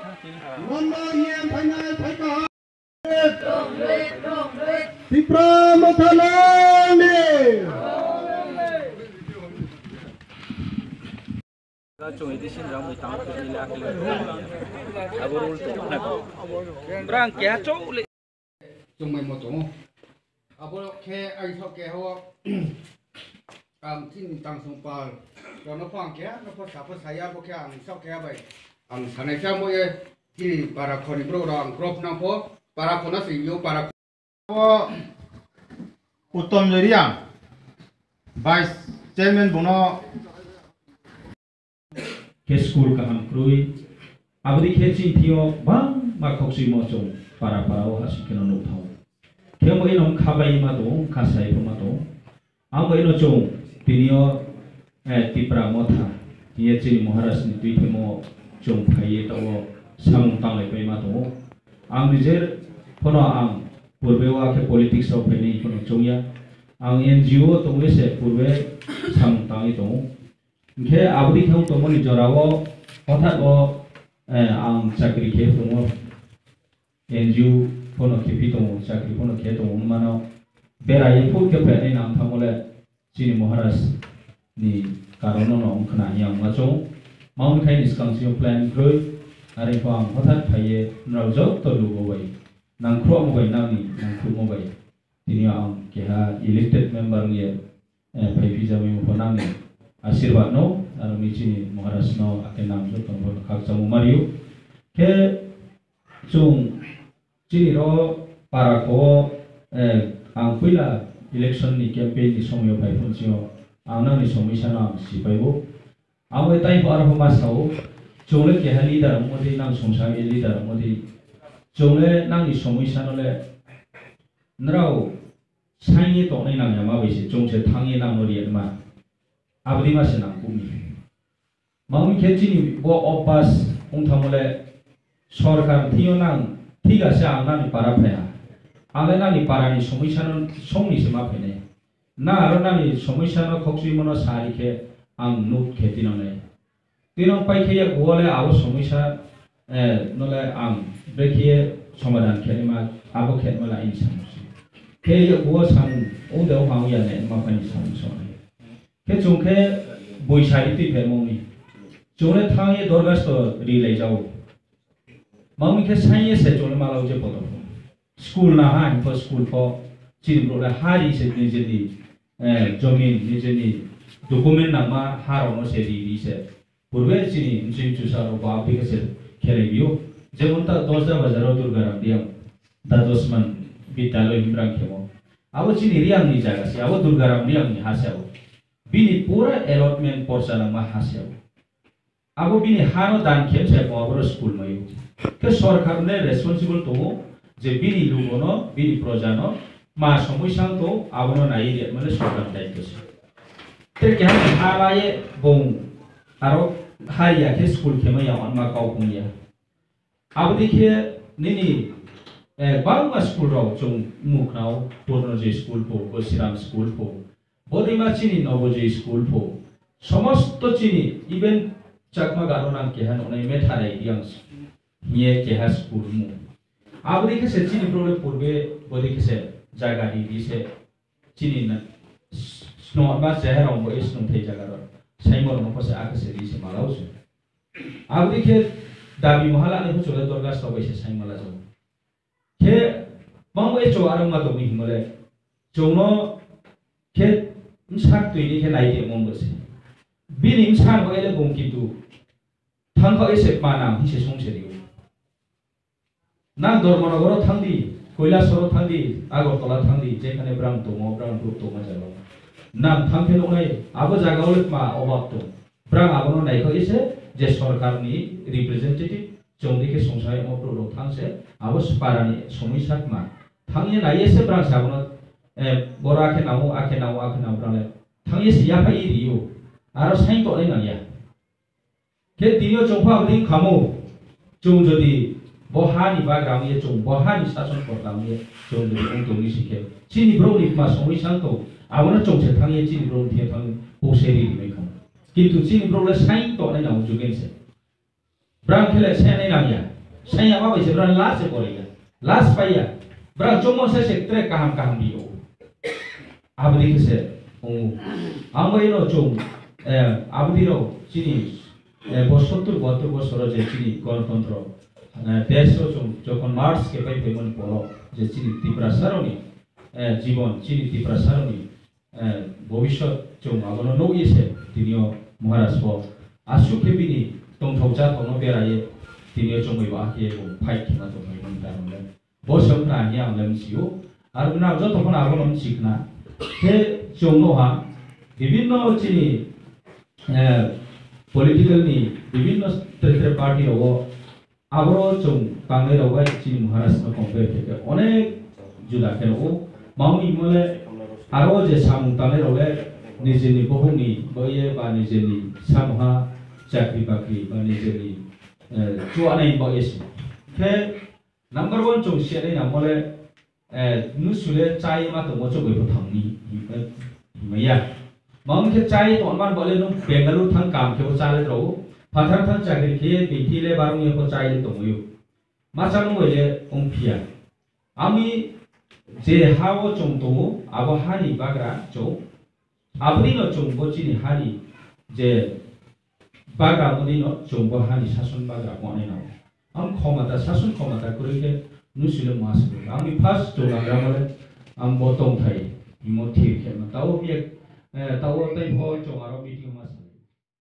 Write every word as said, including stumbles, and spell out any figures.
Mandal E M phainai phaikha. Tipra Motha nang ni. Brang keha chouh le. Chungmaimo tong ou. Abo khe ang saoh keha o, ang chini tangsong pal rao no pho ang keha no pho sa pho sa ya, abo khe ang saoh keha bai ang sanai khe mo ye chini para kho ni brouh rao ang prop nang pho para kho no se yo para kho. Uttom Reang, Vice Chairman bung no. Khe school kaham kroi. Abo dei khe chini thing yo bangma khokchuimo chung para para wo asuh khe no nuh thanng ou. Khe bo ino khabai ma tong ou, khasai pho ma tong ou. Abo ino chung tini yo, eh, Tipra Motha hing ye chini Maharaj ni tuithemo chung phai ye taoh wo samung tanglaipai ma tong ou. Ang nijer pho no ang purbe wo akhe politics rao phainai pho no choung ya. Ang N G O wo tong ye se purbe samung tang ye tong ou. Hing khe abo dei khe ong tongmo ni jora wo hothat wo, eh, ang chakri khe tong ou. N G O pho no khe phi tong ou, chakri pho no khe tong ou, mano bera ye phuh khe phainai nang thanngmo le chini Maharaj ni karon no no ong khna hing ye ang ma choung. Mount khai ni skang sing yo plan kroi, are pho ang hothat phai ye nrao joto lugo bai, nangkhruhmo bai, nang ni nangkhruhmo bai. Tini yo ang keha elected member ong ye, eh, phaiphi jamaimo pho nang ni asirbad no, aro mi chini Maharaj no, akhe nang joto no pho khakchangmo mari ou. Khe chung chini ro para kho wo, eh, ang poila election ni campaign ni somoi yo phai phone sing yo, ang nang ni somoisa no ang sipai ou. Abo ye tai pho aro pho ma sa ou, chung le keha leader ongmo dei, nang songsa ye leader ongmo dei. Chung le nang ni somoisa no le nrao saing ye tongnai nang ya ma bai se, chung se thanng ye nang no ri ya ma. Abo dei ma se nang kuh mi. Mami khe chini bo obas ong thanngmo le sorkar thing yo nang thik ase ang nang ni para phai ha. Ang le nang ni para ni somoisa no song ni se ma phainai. Nang aro nang ni somoisa no khokchuimo no sari khe ang nuh khe tinang nai. Tinang pai khe yakgu wo le abo somoisa, eh, no le ang brekhe ye somadan khe naima, abo khe naima le aini samung se. Khe yakgu wo samung ong de ong ha ong ya nai ma phai ni samung se nai. Khe chung khe boisa ri tuiphemo ni. Chung le thanng ye dorkhasto rilai jao. Mami khe saing ye se chung le malau je poto pho. School na ha hing pho school pho chini brouh le ha ri se nijeni, eh, jomin nijeni document nangma ha rao no se ri ri se. Purbe chini bsing chusa rao ba abo dei khe se khelai bi ou. Jemon ta Dosda Bazar wo Durgaram Reang, Dadosman Bidyaloy hing brang khemo. Abo chini Reang ni zaga se, abo Durgaram Reang ni ha se abo. Bini pura allotment porcha nangma ha se abo. Abo bini ha no dan khe se bo abo ro school mai ou. Khe sorkar le responsible tong ou je bini lugo no, bini proja no ma somoisa tong ou, abo no nai ye ri mane sorkar ni daityo se. Tre keha ni ha la ye bung aro ha ya khe school khe mai ya, ma kau phung ya. Abo dei khe nini, eh, bangma school rao chung mukhnao, Purnojoy school pho, Gosiram school pho, bodeima chini Nobojoy school pho, somosto chini, even Chakma Garo nang keha nuhnai Metharai Reang hing ye keha school mung. Abo dei khe se chini brouh le purbe bodei khe se zaga ri ri se chini na, s-, snungma cheha rao bo ye snungthai zaga rao saimo rao no pho se akhe se ri se malau se. Abo dei khe dabi maha la nai pho chung le dorkhasto bai se saingma la jao. Khe bangma ye chung aro ma tong mi hingmo le, chung no khe bsa tui ni khe nai tongmo bo se. Bini bsa bo ye le bung kintu thanngkhaoh ye se kma nang hing se sung se ri ou. Nang Dharmanagar wo thanng di, Kailasahar wo thanng di, Agartala thanng di, jekhane brang tongmo, brang brouh tongma zaga wo. Nang thanng khe nuhnai, abo zaga wo le kma obab tong. Brang abo no naikhaoh ye se, je sorkar ni representative, chung dei khe songsa yagmo brouh rao thanng se, abo para ni somoisa kma. Thanng ye nai ye se brang se abo no, eh, boro akhe nang ou, akhe nang ou, akhe nang ou brang le. Thanng ye se yaphai ye ri ou. Aro saing tongnai nang ya. Khe tini yo chung pho abo dei khamo, chung jodi bo ha ni bagra ong ye, chung bo ha ni sason korta ong ye, chung jodi ong tong mi sing khe, chini brouh ni kma somoisa tong, abo no chung se thanng ye chini brouh ni thing yo thanng ye pose ri ri mai khamo. Kintu chini brouh le saing tongnai nang ou jugen se. Brang khe le saingnai nang ya. Saing yama bai se brao last se pore ya. Last pai ya. Brao choungmo se se tre kaham kaham ri ou. Abo dei khe se ong ou. Ang bai no chung, abo dei rao chini, bo সত্তর বাহাত্তর বছর wo je chini গণতন্ত্র, দেশ wo chung যখন merge khe paiphaimo ni পর wo je chini Tiprasa rao ni, জীবন, chini Tiprasa rao ni ভবিষ্যৎ chung abo no nuh ye se tini yo Maharaj pho asuh khe bini tongthao cháthao no bera ye tini yo chung bai ba khe ye bo fight khema tongphaimo ni karon le bo se ong khna hing ye ang le bchi ou. Aro bini joto pho no abo no bchi khna. Khe chung nuh ha, বিভিন্ন chini political ni বিভিন্ন tre tre party rao wo, aboro chung tangnai rao bai chini Maharaj no compare khe khe অনেক juda khe nuh ou. Tma hing mo le, aro je samung tangnai rao le nije ni bohouh ni baoh ye ba nije ni samoha chakri bakri ba nije ni chuanai ni baoh ye se. Khe number one chung siya nai nangmo le, mnusu le chá ye ma tongmo chouh bai pho thang ni hingmai ya. Tma hing khe chá ye tongman ba le nung Bengaluru thanng kam khe bo chá le rao ou. Phathar thanng chakri khe ye bini le barung ye pho chá ye le tongmai ou. Ma chámo bai le ongphi ya. Ami je ha wo chung tong ou, abo ha ni bagra chung, abo dei no chung bo chini ha ni je bagra abo dei no chung bo ha ni sason bagra ong nai nang ou. Ang khomota, sason khomota kroi khe mnusu le ma se. Ang ni first chung nagramo le, ang bo tongthai hingmo thir khe ma. Taoh wo, taoh wo tei pho chung aro meeting ma se.